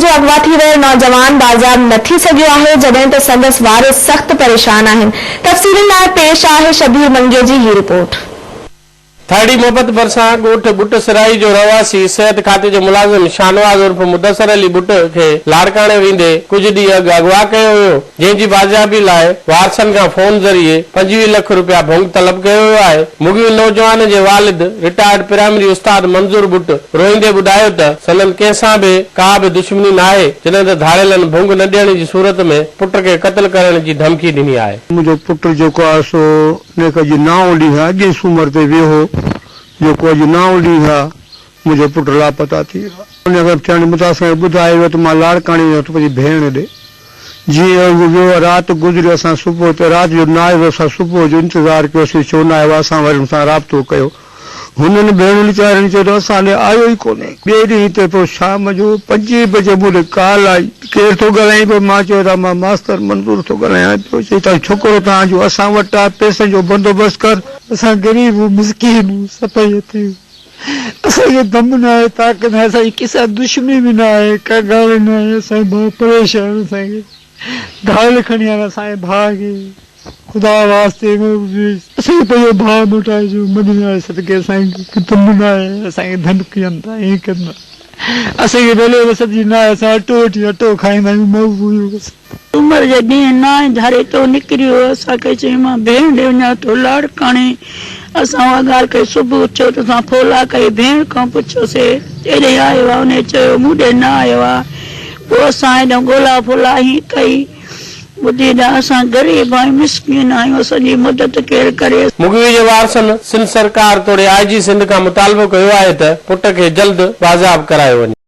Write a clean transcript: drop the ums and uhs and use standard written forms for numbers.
جو اغوا ٿي ويل نوجوان بازياب نه ٿي سگهيو آهي، جڏهن ته سندس وارث سخت پريشان آهن. تفصيلن لاء پيش آهي شبير منگي جي هي رپورٽ. ٿرڙي محبت ڀرسان ڳوٺ ٻٽ سرائي جو رهواسي صحت کاتي جو ملازم شاهنواز عرف مدثر علي ٻٽ کي لاڙڪاڻي ويندي ڪجهه ڏينهن اڳ اغوا ڪيو ويو، جنهن جي بازيابي لاء وارثن کان فون ذريعي 25 لک روپيا ڀونگ طلب ڪيو ويو آهي. مغوي نوجوان جي والد رٽائرڊ پرائمري استاد منظور ٻٽ روئيندي ٻڌايو ته سندن ڪنهن سان به ڪا به دشمني ناهي، جڏهن ته ڌاڙيلن ڀونگ نه ڏيڻ جي صورت ۾ پٽ کي قتل ڪرڻ جي ڌمڪي ڏني آهي. منهنجو پٽ جيڪو آهي سو نيڪ اڄ نائون ڏينهن آهي، اڳئين سومر تي ويو هو، جيڪو اڄ نائون ڏينهن آهي، منهنجو پٽ لاپتا ٿي ويو آهي. ان کان ٿيڻ متاثر کي ٻڌايو ويو ته مان لاڙڪاڻي ويو ته پنهنجي ڀيڻ ڏي. جيئن هو ويو رات گذري اسان صبح تي رات جو نه آيو اسان صبح جو انتظار ڪيوسين ڇو نه آيو آهي اسان وري هن سان رابطو ڪيو. هنن ڀيڻن ويچارين چيو ته اسان ڏي آيو ئي ڪونهي. ٻئي ڏينهن تي پوء شام جو پنجين بجي مون ڏي ڪال آئي ڪير ٿو ڳالهائين پيو مان چيو ته مان ماستر منظور ٿو ڳالهايان پيو چئي ته ڇوڪرو توهان جو اسان وٽ آهي پئسن جو بندوبست ڪر. اسان غريب مسڪين سڀئي هتي اسان کي دم نه آهي طاقت نه آهي اسان جي ڪنهن سان دشمني به نه آهي ڪا ڳالهه نه آهي اسان جو ڀاء پريشان اسان کي گهايل کڻي آيا اسان جي ڀاء کي خدا واسطي اسان کي پنهنجو ڀاء موٽائي ڏيو مديني واري صدقي اسان کي دم نه آهي اسان کي ڌمڪي ڏين ٿا ائين ڪن ٿا اسان کي ويلي وسعت جي نه آهي اسان اٽو وٺي اٽو کائيندا آهيون مجبوريون بس. سومر جي ڏينهن نائين ڌاري تو نڪري ويو. اسان کي چيائين مان ڀيڻ ڏي وڃان ٿو لاڙڪاڻي. اسان اها ڳالهه ڪئي. صبح اٿيو ته اسان ڦولا ڪئي. ڀيڻ کان پڇيوسي ڪيڏي آيو آ؟ انهيء چيو مون ڏي نه آيو آ. پوء اسان هيڏانهن ڳولا ڦولا هين ڪئي. ٻڌي ڏا اسان غريب آهيون مسڪين آهيون اسان جي مدد ڪير ڪري. مغوي جي وارثن سنڌ سرڪار توڙي آء جي سنڌ کان مطالبو ڪيو آهي ته پٽ کي جلد بازياب ڪرايو وڃي.